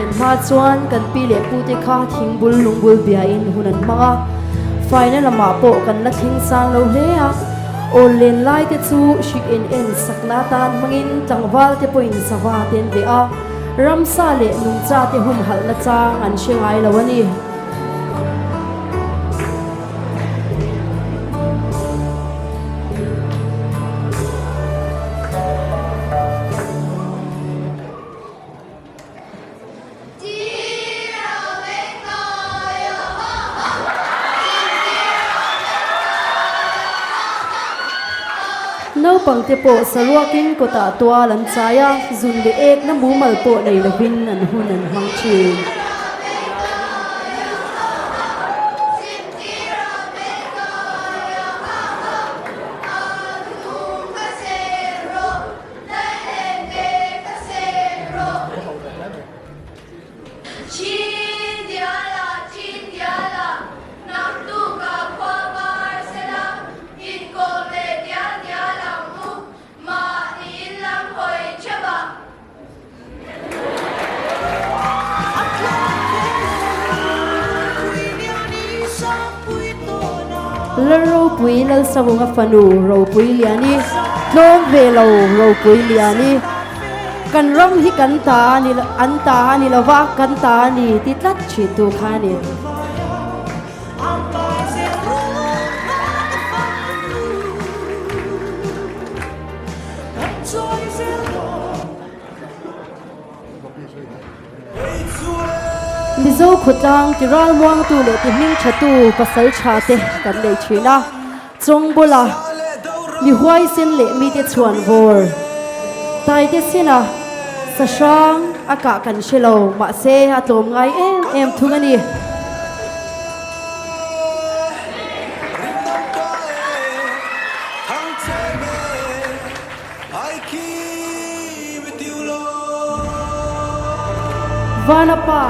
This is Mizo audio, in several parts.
thlen hma chuan kan pi leh pute kha thingbul lungbul biain hun an hmang a, faina lamah pawh kan la thleng sang lo hle a. Awl len lai te chu hrik en en sakna atan hmangin tlangval te pawhin sava te an veh a, ramsa leh nungcha te humhalhna chang an hre ngai lo a ni. Naupangte pawh saruakin kawtah tual an chai a, zun leh ekna mumal pawh nei lovin an hun an hmang thin. Lalropui Lalsavunga fanu Ropui Liani, tlawm ve lo Ropui Liani, kan ram hi kan ta a ni an ta a ni lova kan ta a ni ti tlat thin tu kha a ni. Mizo khawtlang ti ralmuangtu leh ti hmingthatu pasal tha te kan nei thin a, Chawngbawla mi huaisen leh mite chhuan vawr taite sina sahrang a kah kan hre lo mahse a tlawm ngai em em thung a ni. Vanapa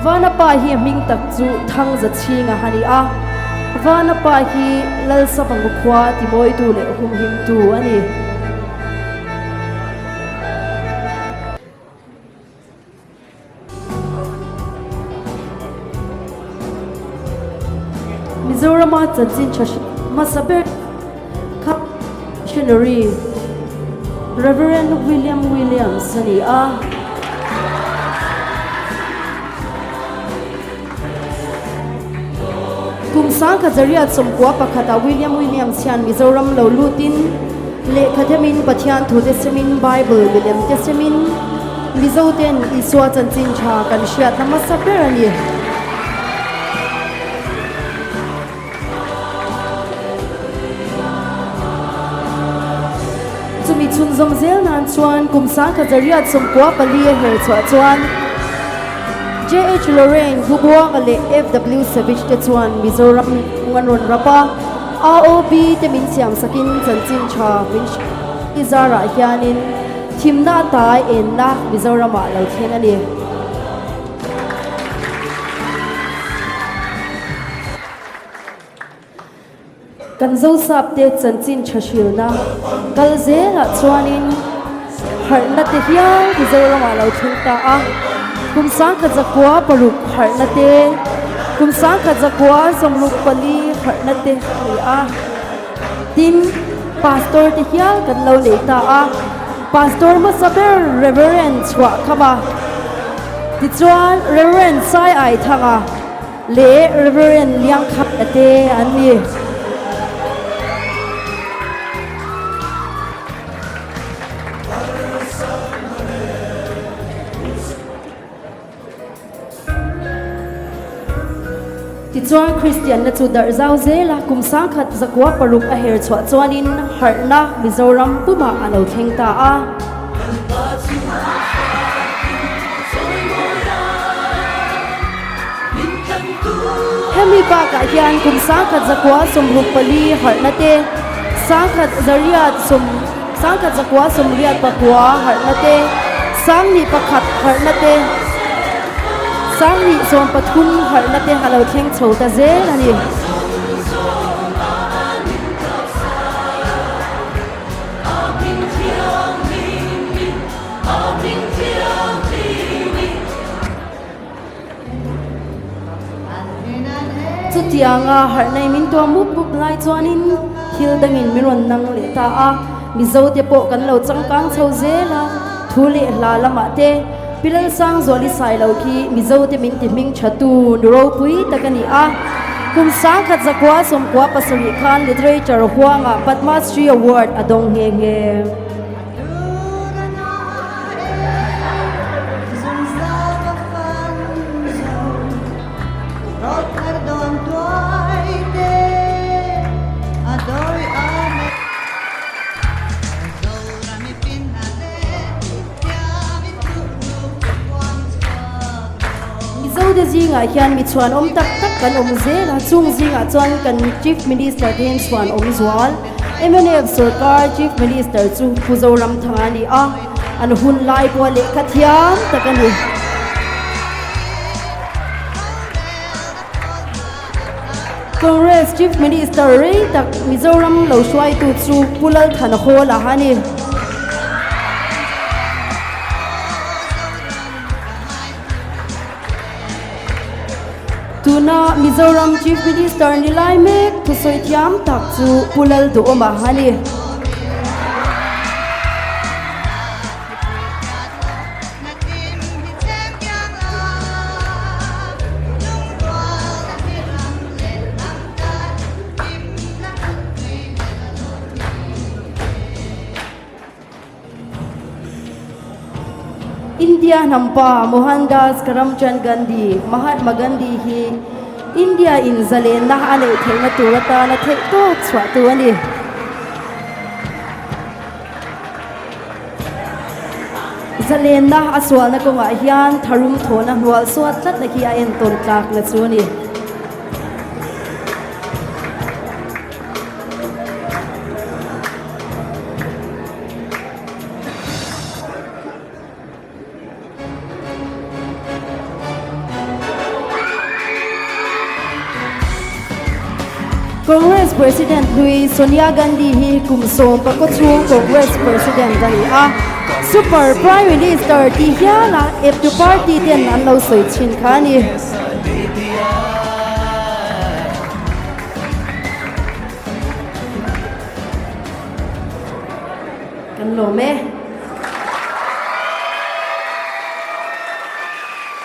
Vanapa hi a hming tak chu Thangzachhinga a ni a. Vanapa hi Lalsavangu khua timawitu leh humhimtu a ni. Mizorama chanchin tha hmasa ber kha Missionary Reverend William Williams a ni a. Kum 1921 ah William Williams hian Mizoram lo lutin lehkha themin Pathian thute semin Bible milem te semin Mizoten Isua chanchin tha kan hriatna hmasa ber a ni. Chumi chhunzawm zel nan chuan kum 1994 a her chhuah chuan JH Lorraine Hubuanga leh FW Savage te chuan Mizoram hnung an rawn rap a, ROB te min siam sakin chanchin tha min hrilh zarah hianin thimna atai enna Mizoramah lo thleng a ni. Kan Zosapte chanchin tha hrilna kal zelah chuanin harhna te hial Mizoramah lo thleng ta a. Kum 1906 harhna te, kum 1964 harhna te a ni a. Tin, Pastor te hial kan lo nei ta a. Pastor hmasa ber Reverend Chhuahkhama, tichuan Reverend Sai Aithanga, leh Reverend Liangkhata te an ni. Tichuan Kristianna chu darh zau zel a, kum 1906 a her chhuah chuanin harhna Mizoram pumah a lo thleng ta a. Hemi bakah hian kum 1964 harhna te, 1989 harhna te, 2001 harhna te, 2013 harhna te a lo thleng chho ta zel a ni. Chutianga harh nei min tuam mup mup lai chuanin thil dangin min rawn nang leh ta a, Mizote pawh kan lo changkang chho zel a, thu leh hla lamah te Pi Lalsangzuali Sailo khi Mizote min ti hming thatu nu ropui tak a ni a. Kum 1997 khan Literature huangah Padma Shri Award a dawng nghe nghe. Mizote zingah hian mi chhuanawm tak tak kan awm zel a, chung zingah chuan kan Chief Minister te hian chhuanawm zual. Mnf sorkar Chief Minister chu Pu Zoramthanga a ni a, an hun lai pawh lehkha thiam tak a ni. Congress Chief Minister rei tak Mizoram lo hruaitu chu Pu Lalthana Hawla a ni. Tuna Mizoram Chief Minister ni lai mek thusawi thiam tak chu Pu Lalduhawma a ni. India hnampa Mohandas Karamchand Gandhi, Mahatma Gandhi, hi India in zalenna a neih theihna tur atana theihtawp chhuahtu a ni. Zalenna a sualna kawngah hian tharum thawhna hnual suat tlatna khi a entawn tlakna chu a ni. Congress President hlui Sonia Gandhi hi kum 15 chhung Congress President a ni a, Super Prime Minister tih hiala eptu party ten an lo sawi thin kha a ni. Kan lawm e.